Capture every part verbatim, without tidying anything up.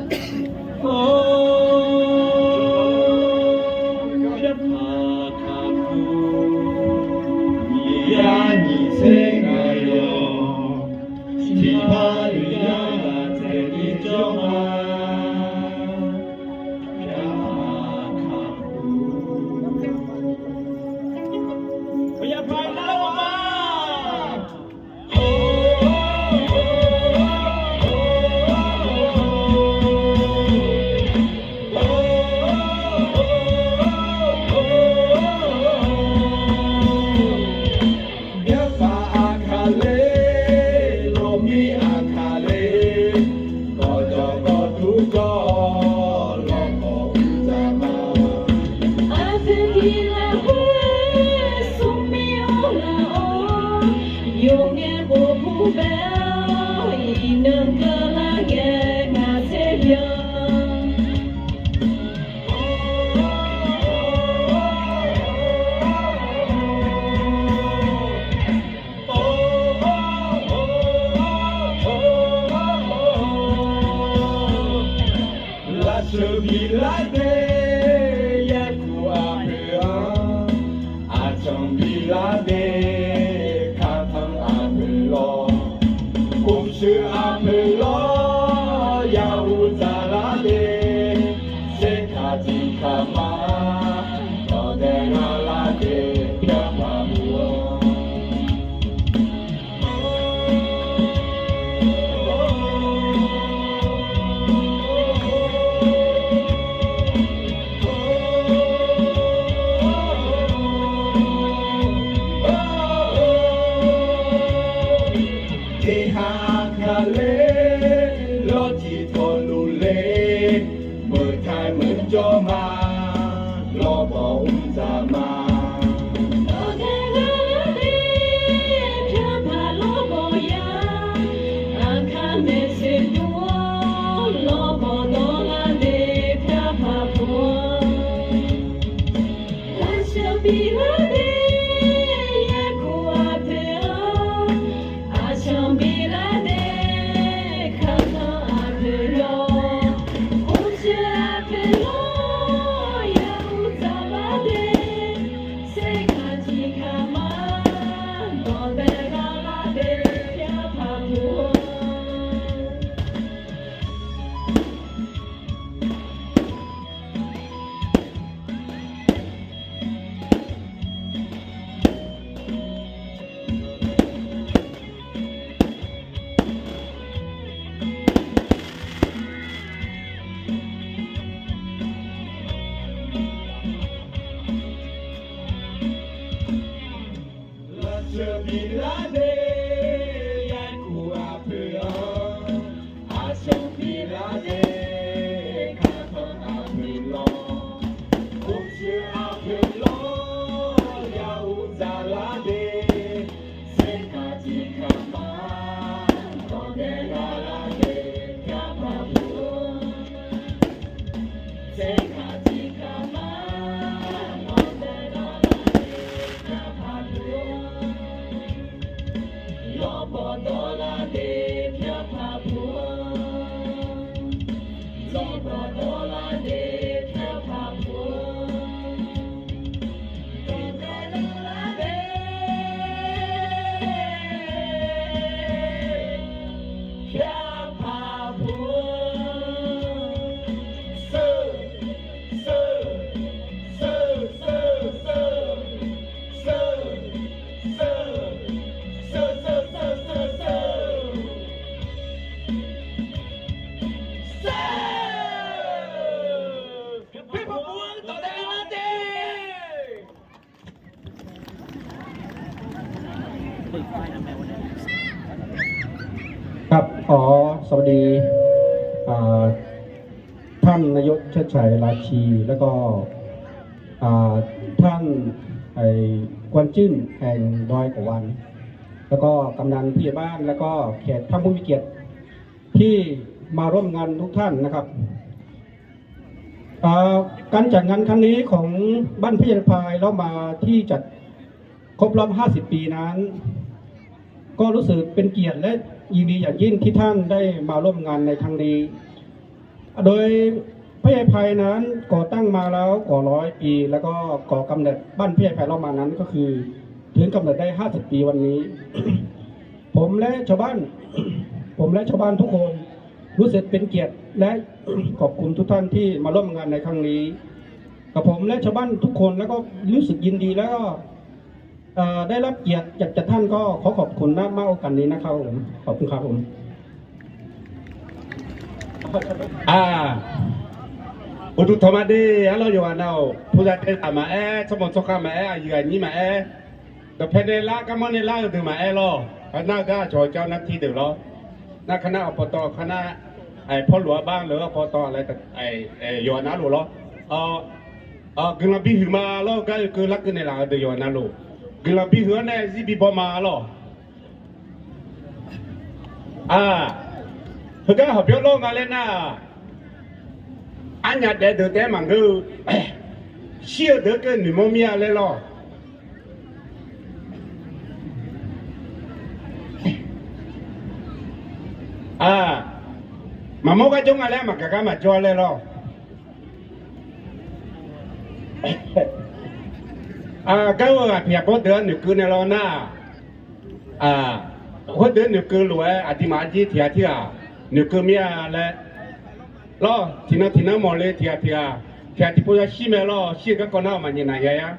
Or, Pyarpaq Kaqpu, Miqyaer nyiq tser ngaq yawq, tiqpar oeq yar ghaq taeq ni jawr ma. Pyarpaq Kaqpu, Pyarpaq Kaqpu. Pyarpaq Aqkaqler, lawqmir Aqkaqler, gawqjawq gawqdur jawr-awr, lawqbawq uqdzaq ma. Aqpoeq tiq lafkhoer smrmir-anr laf-awr, yawqngae khof bur bae-awr, iqnan keuvlar ngae ngaq tser byan. Lafseuq biflar de, yaerkuq aqpoeq-anr, aqcanq biflar de, katanq aqpoeq lawr, kumshuif aqpoeq lawr, yahuq dzaqlar de, serkaq tiqkaq ma, dawqdae ghaqlar de, Pyarpaq Aqpoeq-anr. Teqhaq Aqkaqler, lawr tiqtawq luf le, meuq taq meuq jawr ma, lawrbawq mr dzaq ma. Dawqdae ghaqlar de, Pyarpaq lawrbawq ya, Aqkaq maeqtsoeq dmr-awr, lawrbawq dawrlar de, Pyarpaq puq-anr. Lafseuq biflar de, yaerkuq aqpoeq-anr, aqcanq biflar de, katanq aqpoeq lawr, kumshuif aqpoeq lawr, yahuq dzaqlar de, serkaq tiqkaq ma, dawqdae ghaqlar de, Pyarpaq puq-anr. Lafseuq biflar de, yaerkuq aqpoeq-anr, aqcanq biflar de, katanq aqpoeq lawr, kumshuif aqpoeq lawr, yahuq dzaqlar de, serkaq tiqkaq ma, dawqdae ghaqlar de, Pyarpaq puq-anr. Serkaq tiqkaq ma, dawqdae ghaqlar de, Pyarpaq puq-anr. Lawrbawq dawrlar de, Pyarpaq puq-anr. Lawrbawq dawrlar de, Pyarpaq puq-anr. Dawqdae ghaqlar de, Pyarpaq puq-anr. Seur, seur, seur, seur, seur. Pyarpaq puq-anr. ครับ ขอสวัสดี อ่า ท่านนายกเชิดชัย ราชี แล้วก็ อ่า ท่าน ไอ้ กวนจื้น แห่งดอยกะวัน แล้วก็กำนันผู้ใหญ่บ้าน แล้วก็แขกท่านผู้มีเกียรติที่มาร่วมงานทุกท่านนะครับ เอ่อ การจัดงานครั้งนี้ของบ้านพี่ยายพายเล่ามาที่จัดครบรอบ ห้าสิบ ปีนั้น ก็รู้สึกเป็นเกียรติและยินดีอย่างยิ่งที่ท่านได้มาร่วมงานในครั้งนี้ โดยพระยาไพรนั้นก่อตั้งมาแล้วกว่าร้อยปี แล้วก็ก่อกำเนิดบ้านพระยาไพรรอบมานั้นก็คือถึงกำเนิดได้ห้าสิบปีวันนี้ ผมและชาวบ้าน ผมและชาวบ้านทุกคนรู้สึกเป็นเกียรติและขอบคุณทุกท่านที่มาร่วมงานในครั้งนี้ กับผมและชาวบ้านทุกคนแล้วก็รู้สึกยินดีแล้วก็ เอ่อ ได้รับเกียรติจากท่านก็ขอขอบคุณนะ มากโอกาสนี้นะครับผม ขอบคุณครับผม Aq, uqduq tanqma de arlawr yawqghaq nav-awq. Puzaq daeqtaq maqaer, tsawrmawq tsawrkhav maqaer, aqyuif aqnyir maqaer, dawqpae nae lar, garmanr nae lar-eu deuq maqaer lawr. Nar-eu gar aqcawq jar nar tir deuq lawr. Nar kar nar aqpawtawv kar nar, pawrluq arbar leu-eu aqpawtawv laer, yawqghaq navluf lawr. Guiqlanq bihuiq ma lawr-eu gar oekeuv larkeuv naeqlaf-eu deuq yawqghaq navluf, guiqlanq bihuiq-anr nae zir bibaw ma lawr. Aq, heugar hawqbyawr lawr nga laer nar-aq, arnyaf daef deuq taef-aer maqngeur-eu, shir-eu deuq-anr keuv noeqmawr mir-a laer lawr. Aq, maqmawr gar jawr nga laer maqgaq gar maqjawr laer lawr. Aq, gar-eu aqpiq aqbawr deuq-anr noeqkeuv naeq lawr nar-aq, khoerdeuq noeqkeuv lof-aer aqduimaf arjir tiq ghaq tirghaq noeqkeuv mir-a laer lawr. Tiqnan tiqnan mawq le tiq ghaq tiq ghaq, tiq ghaq tiqpov yashir mae lawr. Shir-eu garkawv nar-aq maqnyaef naq ya-ar.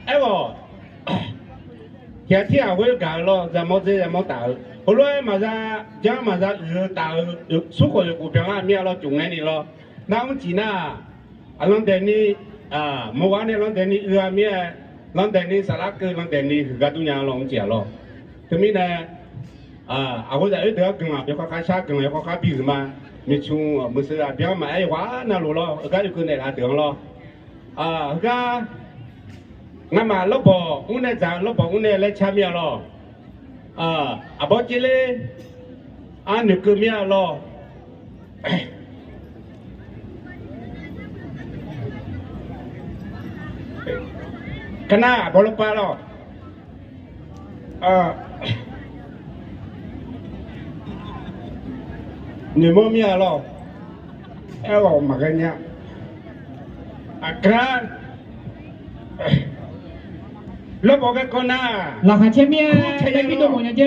Aerkhawf, tiq ghaq tirghaq ghoer gaq-eu lawr, za mawr dzer za mawr taf-eu, heulof-aer maqza janr maqza uiq-eu taf-eu, smrkhawf yawqkhof byanlar mir-a lawr, cuf ngae ni lawr. Nar mrcif nar-aq, landaeq ni, mawrghaq nae landaeq ni uiq-a mir-aer, landaeq ni saflar keuv, landaeq ni huiq gar dur nya lawr mrcif-aq lawr. Teumirnae, aqghorzaq oerdeuq-anr guiqlanq yawkawr kharshar, guiqlanq yawkawr khar bihuiq ma. Miqcmq muiqseuq aqbyan maqaer yawqghaq navluf lawr, heugar oekeuv naeqlaf deuq-anr lawr. Heugar ngamaf lawrbawq mr nae dzaq-eu lawrbawq mr nae laer car mir-a lawr. Aqbawr Cerler-anr noeqkeuv mir-a lawr. Kar nar aqbawr lawrpar lawr. Noeqmawr mir-a lawr. Aerkhawf maqghae nya. Aqgar lawrbawq garkawv nar, laqkhaq caer mir-a, lawrbawq garkawv nar,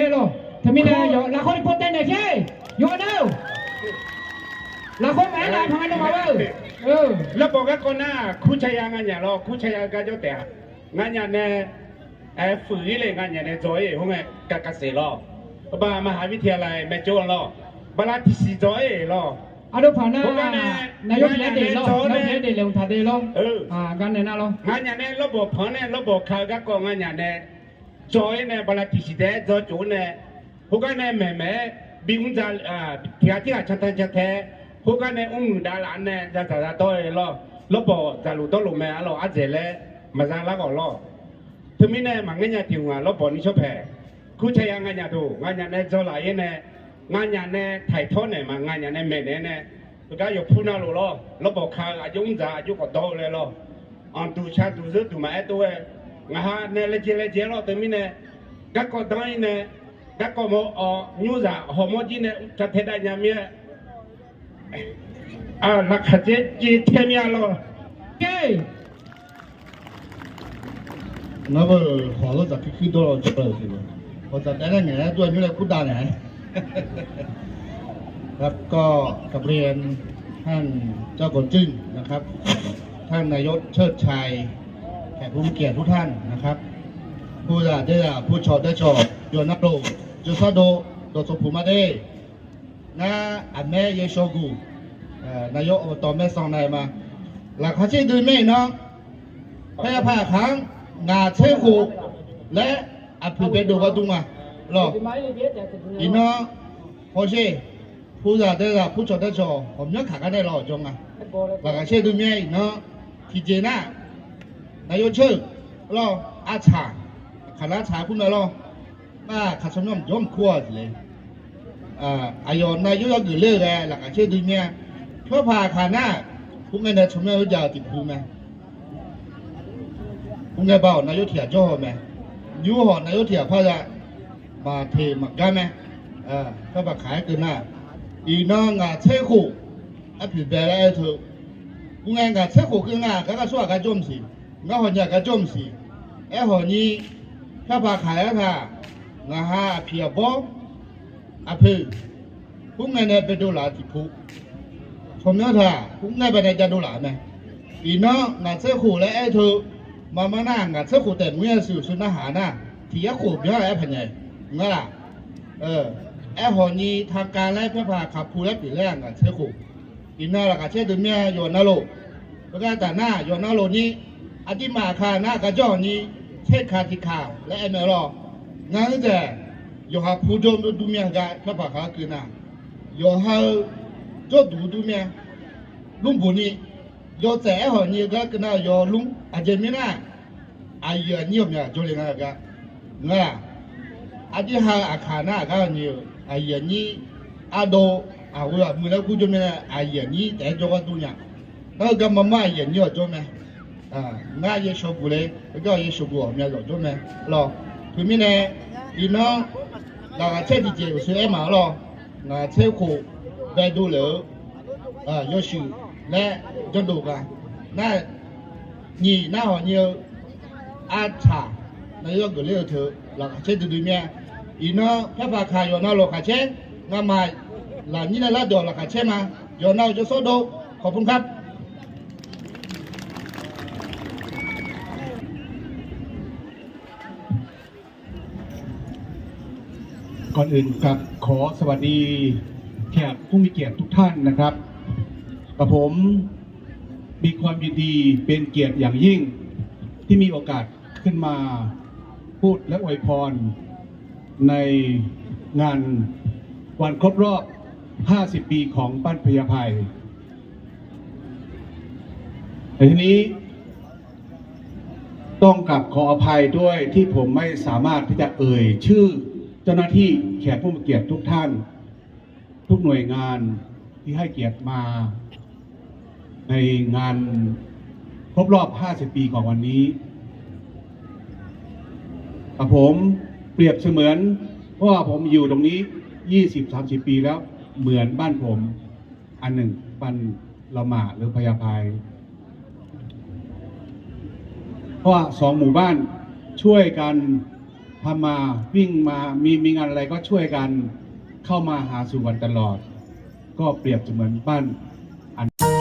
lawrbawq garkawv nar, kurcaya nganyaf lawr, kurcaya gar jawr taef-a. Nganyaf nae, aer, fuiq-ir le, nganyaf nae dzaw-ir khoerngae, kakaseq lawr. Baq maqhaq mirtiq-a laf-aer mae jawr-a lawr. Bala tiqsiq dzaw-ir lawr. Khoergar nae, nganyaf nae dzaw-awr nae, nganyaf nae lawrbawq panq-anr nae lawrbawq ka-eu garkawv nganyaf nae dzaw-ir nae bala tiqsiq taef-aer dzaw cof-awr nae, khoergar nae maeqmaeq-aer bi mr, tiq ghaq tirghaq cantae cantae-aer, khoergar nae mrmuiq davlaf-anr nae zadzaq zadawr-eu lawr. Lawrbawq dzaqluf dawrluf mae arlawq ardzaeq laer maqza lar ghawq lawr. Teumirnae maqngeur nya tiq hmq-aq lawrbawq ni tsawrpaeq, kurcaya nganyaf deuq nganyaf nae dzaw laf-ir nae, nganyaf nae taiq tawr naeq ma, nganyaf nae maeqnaeq-aer nae, heugar yawqpur navluf lawr, lawrbawq ka-eu aqjox mr dzaq aqjox khawf dawr-eu laer lawr. Anqduq caduq zeur duq maqaer tov-aer, ngaq ha nae laejae laejae lawr. Teumirnae garkawv danr-ir nae, garkawv mawr-awr nymrzaq hawmawr jir nae cantae dav nya mir-aer, laqkhaq caer caer tae mir-a lawr. Nawr beu hawq lawr dzaq kuir kuir dawr-awr jawr-eu jeq, hawq dzaq taef-aer ngaeq-aer dur-a nymr nae kurdav naeq-aer แล้วก็กราบเรียนท่านเจ้ากวนจุ้นนะครับ ท่านนายกเชิดชัย แขกผู้มีเกียรติทุกท่านนะครับ ผู้หลักผู้ใหญ่ ผู้ชอดได้ชอด ยวนนักโล จุดซอดโด โดดสมผูมาได้ Ngar aqmaer Yashawguq, นายกอบต แม่สอด nae ma. Laqkhaq caer dui mae iqnan, พระยาไพร aqkaq-anr ngaq tser khof laer aqpoeq bae dov gharduq nga lawr. Iqnan hawsher, puzaq daezaq purcawq daecawq ghawqmyanr kaq gar nae lawr-awq jawr nga. Laqkhaq caer dui mae iqnan, tiqjeq nar, นายกเชิด lawr, artsaq, kaq nar tsaq kur mae lawr. Nar kaq tsawrmyanr mqjawr mq kur-awq jeq le. Aqyawf นายก yawgeuf ler-eu ghae laqkhaq caer dui mae-a. Pyawrpaq kaq nar, kur ngae nae tsawrmyanr-eu jav-eu tiq pu mae. Kur ngae ba-awq นายก tiq ghaq jawr haw mae. Nymr hawq นายก tiq ghaq par za, maqteq maqgar mae. Pyawrpaq kaq-aer keuv nar, iqnan ngaq tser khof arpoeq bae laer aer-eu teu, khoerngae ngaq tser khof keuv nga, aqgar gar sawr aqgar jawr maqsiq, ngar hawq nyi aqgar jawr maqsiq. Aerkhawf ni, pyarpaq kaq-aer taq, ngaq ha aqpiq aqbawr aqpoeq, khoerngae nae baedov laf-eu tiqpov, tsawrmyanr taq khoerngae bae nae jav dov laf-eu mae. Iqnan ngaq tser khof laer aer-eu teu, maqma nar ngaq tser khof taef maqngeur-a, shuif shuif narhaq nar, tiq yar khof byan-a aer paq nya-a. Ngar laq, aerkhawf ni taqkav laer pyarpaq kaq pu laer pyeuf laer-aq ngaq tser khof. Iqnan laqkhaq caer dui mir-a yawqnan lof, heugar taf nar yawqnan lof ni, aqdirmaf aqkaq nar aqgar jawr-awq ni, tser kaq tiq kaq laer aer mae lawr. Ngar-anr dzaeq, yawqha pu jawr dur mir-a gar pyarpaq kaq-aer keuv nar, yawqha-eu jawrduq dur mir-a, lmrbuq ni, yawtsaef aerkhawf ni-eu gar keuv nar yaw lmr aqjeq mirnae, aqyuif aqnyir ghawqmya jawrle nga gar. Ngar-aq, aqdirha-eu aqkaq nar aqgar ni-eu aqyuif aqnyir ardov, aqghoe aqmuiq laer kur jawr mirnae aqyuif aqnyir taef-aer jawrgar dur nya. Nar heugar maqmar aqyuif aqnyir-awq jawr mae. Ngar yaw shawqguq le, heugar-awq yaw shawqguq ghawqmya yawf jawr mae lawr. Teumirnae, iqnan laqkhaq caer tiqjeq uqshoe aer maq-ar lawr. Ngaq tser khof baedov lef-eu yawshuif laer janrdov ga. Nar nyiq narhaq nyi-eu artaq, nar yawgeuf ler-eu teu laqkhaq caer duidui mir-a. Iqnan pyarpaq kaq yawqnan laqkhaq caer, ngamaf lafnyir nae lardawq laqkhaq caer ma. Yawqnan-euq jawrshawr dov, ขอบคุณครับ ก่อนอื่นครับ ขอสวัสดีแขกผู้มีเกียรติทุกท่านนะครับ กับผมมีความยินดีเป็นเกียรติอย่างยิ่ง ที่มีโอกาสขึ้นมาพูดและอวยพร ในงานวันครบรอบ ห้าสิบ ปีของบ้านพญาไพ ในที่นี้ ต้องกราบขออภัยด้วยที่ผมไม่สามารถที่จะเอ่ยชื่อเจ้าหน้าที่แขกผู้มีเกียรติทุกท่าน ทุกหน่วยงานที่ให้เกียรติมาในงานครบรอบ ห้าสิบ ปีของวันนี้ กับผมเปรียบเสมือน เพราะว่าผมอยู่ตรงนี้ ยี่สิบ สามสิบ ปีแล้ว เหมือนบ้านผม อันหนึ่ง บ้านละหมาดหรือพญาไพ เพราะว่าสองหมู่บ้านช่วยกันทำมาวิ่งมา มี มีงานอะไรก็ช่วยกันเข้ามาหาสู่กันตลอด ก็เปรียบเสมือนบ้านอัน